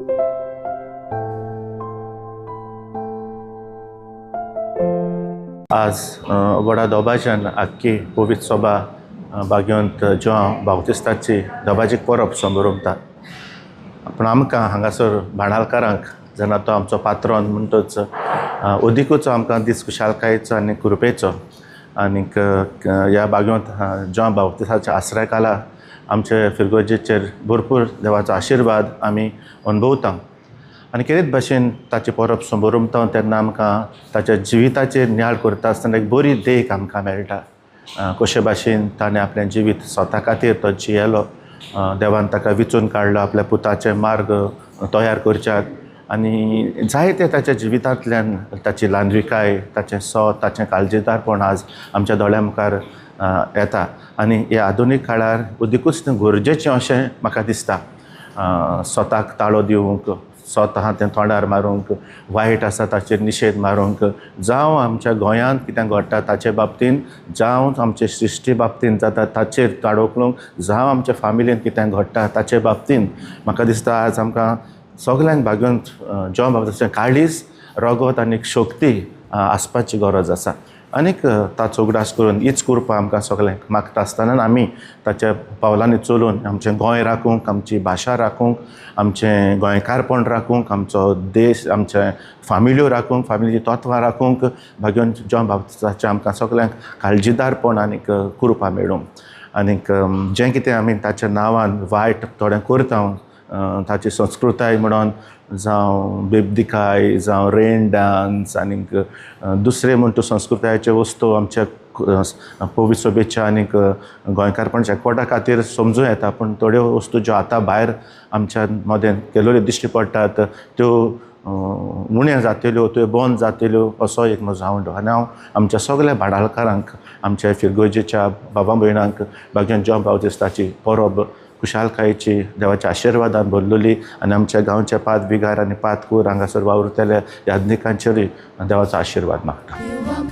आज व्हडा दबाज्यान आख्खी पवित्र सभा बागेंत जुआंव बाप्तिस्ताची दबाजीक परब समरमतात. पूण आमकां हांगासर भाणालकारांक जेन्ना तो आमचो पात्रोन म्हणटच अदिकूच आमकां दीस खुशालकायेचो आनी कृपेचो. आनीक ह्या बागेंत जुआंव बाप्तिस्ताच्या आसऱ्या खाला आमचे फिरगर्जेचेर भरपूर देवाचो आशिर्वाद आमी अनुभवता. आनी केरीत भाशेन ताची परब समरमता तेन्ना आमकां ताच्या जिविताचेर नियाळ करता आसतना एक बरी देख आमकां मेळटा. कशे भाशेन ताणें आपलें जिवीत स्वता खातीर तो जियेलो, देवान ताका विचून काडलो आपल्या पुताचे मार्ग तयार करच्याक आनी जायते ताच्या जिवितांतल्यान ताची ल्हानविकाय, ताचें सोत, ताचें काळजीदारपण आज आमच्या दोळ्या मुखार येता. आनी ह्या आधुनीक काळार अदिकूच तें गरजेचें अशें म्हाका दिसता. स्वताक ताळो दिवंक, स्वता तें तोंडार मारूंक, वायट आसा ताचेर निशेध मारूंक, जावं आमच्या गोंयांत कितें घडटा ताचे बाबतीन, जावं आमचे सृश्टी बाबतीन जाता ताचेर ताळो उखलूंक, जावं आमच्या फामिलीन कितें घडटा ताचे बाबतीन म्हाका दिसता आज आमकां सगल्यांक बागेवन जुआंव बाप्तिस्ताचें काळीज, रगत आनी शक्ती आसपाची गरज आसा. आनीक ताचो उगडास करून हीच कृपा आमकां सगल्यांक मागता आसतना आमी ताच्या पावलांनी चलून आमचें गोंय राखूंक, आमची भाशा राखूंक, आमचें गोंयकारपण राखूंक, आमचो देश, आमचे फामिल्यो राखूंक, फामिलीची तत्वां राखूंक भाग्योन जुआंव बाप्तिस्ताचें आमकां सगल्यांक काळजीदारपण आनीक कृपा मेळूं. आनीक जें कितें आमी ताच्या नांवान वायट थोडें करता, ताची संस्कृताय म्हणून जावं बेबदिकाय, जावं रेन डांस आनीक दुसरे म्हण तूं संस्कृतायेच्यो वस्तू आमच्या पवित्र सभेच्या आनीक गोंयकारपणाच्या एकवटा खातीर समजूं येता. पूण थोड्यो वस्तू ज्यो आतां भायर आमच्या मदें केल्ल्यो दिश्टी पडटात त्यो उण्यो जातल्यो, त्यो बंद जातल्यो असो एक म्हजो आवंडो. आनी हांव आमच्या सगल्या भाडालकारांक, आमच्या फिरगर्जेच्या बाबा भयणांक बागेन जुआंव बाप्तिस्ताची परब खुशालकायेची देवाच्या आशिर्वादान भरलेली आनी आमच्या गांवच्या पाद विगार आनी पाद कूर हांगासर वावुरतल्या याज्ञिकांचेरूय देवाचो आशिर्वाद मागता.